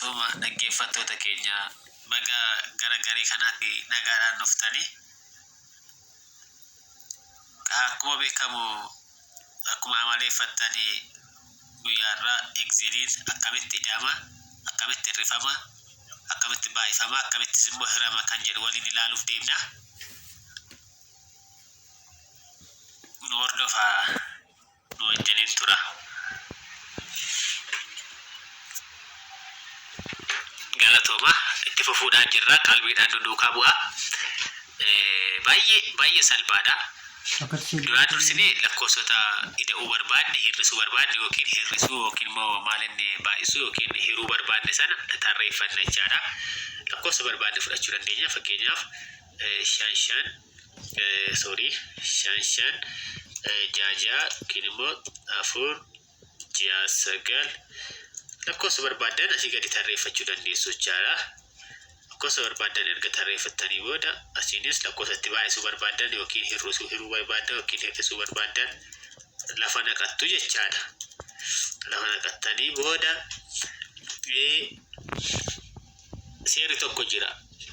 Galatooma dhaggeeffattoota keenya, baga gara garee kanaatti nagaadhaan dhuftani. Akkuma beekamu, akkuma amaleeffattani, guyyaa har'aa Exceliin akkamitti ida'ama, akkamitti hir'ifama, akkamitti baay'ifama, akkamittis immoo hirama kan jedhu waliin ilaaluuf deemna. Nu hordofaa, nu wajjiniin tura. Galatooma, itti fufuudhaan jirra, qalbiidhaan nu duukaa bu'aa. Baay'ee baay'ee salphaadha. Duraan dursinee lakkoofsota ida'uu barbaanne, hir'isuu barbaanne yookiin hir'isuu yookiin immoo maal inni baay'isuu yookiin hiruu barbaanne sana tarreeffanna jechaadha. Lakkoofsa barbaanne fudhachuu dandeenya. Fakkeenyaaf 5 5, sorry, 5 5 6 6 yookiin immoo 4 6 9, lakkoofsa barbaaddan asii gadi tarreeffachuu dandeessu jechaadha. Lakkoofsa barbaaddan erga tarreeffattanii booda, asiinis lakkoofsa itti baay'isuu barbaaddan yookiin hir'isuu, hiruu barbaaddan yookiin hir'isuu barbaaddan lafa naqattu jechaadha. Lafa naqattanii booda seerri tokko jira.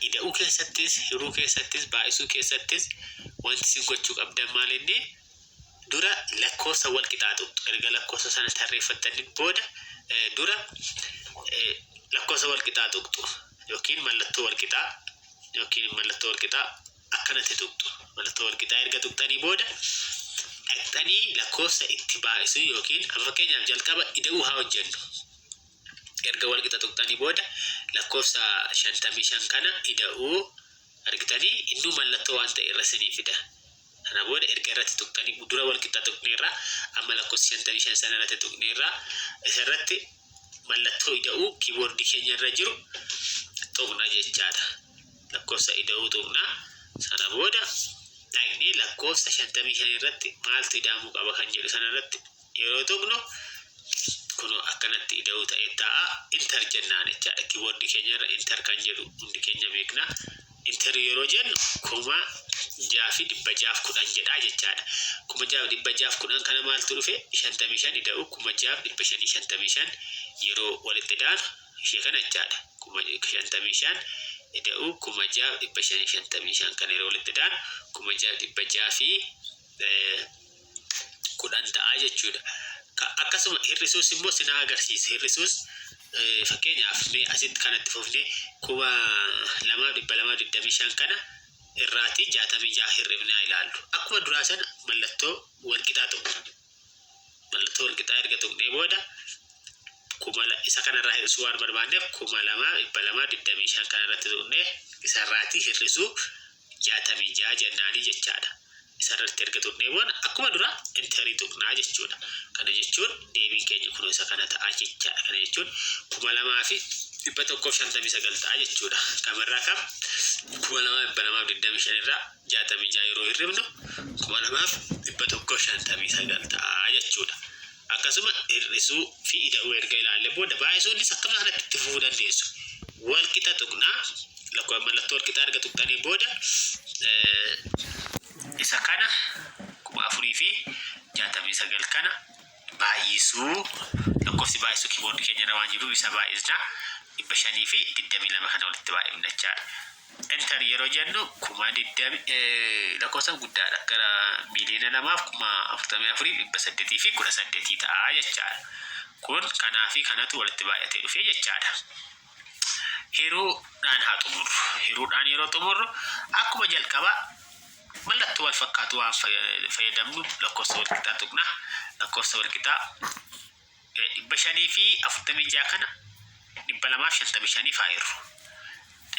Ida'uu keessattis, hiruu keessattis, baay'isuu keessattis wanti isin gochuu qabdan maal inni? Dura lakkoofsa wal qixaa tuqxu. Erga lakkoofsa sana tarreeffattanii booda dura lakkoofsa wal qixaa tuqxu yookiin mallattoo wal qixaa, yookiin mallattoo wal qixaa akkanatti tuqxu. Mallattoo wal qixaa erga tuqxanii booda dhaqxanii lakkoofsa itti baay'isuu yookiin fakkeenyaaf jalqaba ida'uu haa hojjennu. Erga wal qixa tuqxanii booda lakkoofsa 55 kana ida'uu argitanii, innuu mallattoo waan ta'e irra isinii fida. Kana booda erga irratti tuqxanii, dura wal qixa tuqneerra, amma lakkoofsa 55 sana irratti tuqneerra, isa irratti mallattoo ida'uu kiiboordii keenya irra jiru tuqna jechaadha. Lakkoofsa ida'uu tuqna. Sana booda dhaqnee lakkoofsa 55 irratti maaltu ida'amuu qaba kan jedhu sana irratti yeroo tuqnu, kunoo akkanatti ida'uu ta'ee taa'a. Enter jennaan jechaadha. Kiiboordii keenya irra enter kan jedhu hundi keenya beekna. Enter yeroo jennu 6610 jedhaa jechaadha. 6610 kana maaltu dhufe? 55 ida'uu 6555 yeroo walitti ida'anu ishee kana jechaadha. 55,000 ida'uu 6555 kana yeroo walitti ida'anu 6610 ta'a jechuudha. Akkasuma hir'isuus immoo sinaa agarsiisa. Hir'isuus fakkeenyaaf mee asitti kanatti fufnee 2225 kana irraatii 66 hir'ifnaa ilaallu. Akkuma duraa sana mallattoo walqixaa tuqna. Mallattoo walqixaa erga tuqnee booda kuma isa kanarraa hir'isuu waan barbaanneef, 2225 kanarratti tuqnee isarraatii hir'isuu 66 jennaanii jechaadha. Isarratti erga tuqnee booda akkuma dura enterii tuqnaa jechuudha. Kana jechuun deebiin keenya kunoo isa kana ta'a jechaadha. Kana jechuun 2159 ta'a jechuudha. Kamirraa kam? 2225 irraa 66 yeroo hir'ifnu 2159 ta'a jechuudha. Akkasuma hir'isuu fi ida'uu erga ilaalle booda baay'isuunis akkuma kanatti itti fufuu dandeessu. Wal qixa tuqnaa, lakkoo mallattoo wal qixaa erga tuqxanii booda isa kana 4069 kana baay'isuu, lakkoofsi baay'isuu kiiboordii keenya irra waan jiruuf isa baay'isna, 522 kana walitti baay'ifna jechaadha. Enter yeroo jennu 20,000, lakkoofsa guddaadha, gara 2,044,818 ta'a jechaadha. Kun kanaa fi kanatu walitti baay'atee dhufee jechaadha. Hiruudhaan haa xumurru. Hiruudhaan yeroo xumurru akkuma jalqabaa mallattoo wal fakkaatu waan fayyadamnu lakkoofsa wal qixaa tuqna. Lakkoofsa wal qixaa 546 kana 255 haa hirru.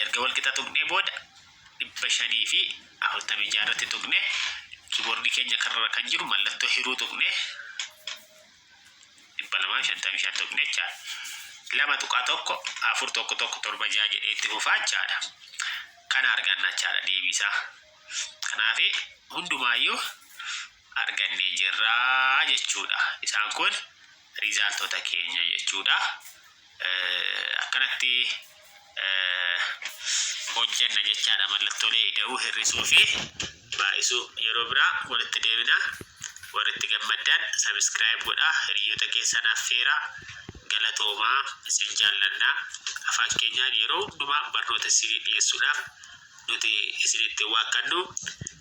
Erga wal qixa tuqnee booda 546 irratti tuqnee, kiiboordii keenya karra kan jiru mallattoo hiruu tuqnee, 255 tuqnee jechaadha. 2.141176 jedhee itti fufaa jechaadha. Kana arganna jechaadha deebiisaa. Kanaaf hundumaayyuu argannee jirra jechuudha. Isaan kun riizaaltota keenya jechuudha. Akkanatti hojjenna jechaadha mallattoolee ida'uu, hir'isuu fi baay'isuu. Yeroo biraa walitti deebina. Warri itti gammaddan subscribe godhaa, hiriyoota keessan affeeraa. Galatoomaa, isin jaallannaa. Afaan keenyaan yeroo hundumaa barnoota isinii dhiyeessuudhaaf nuti isinitti waakkannu.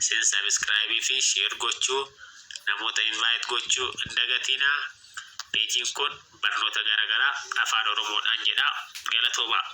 Isin subscribe fi share gochuu, namoota invite gochuu hin dagatinaa. Peejiin kun barnoota garaagaraa Afaan Oromoodhaan jedha. Galatoomaa.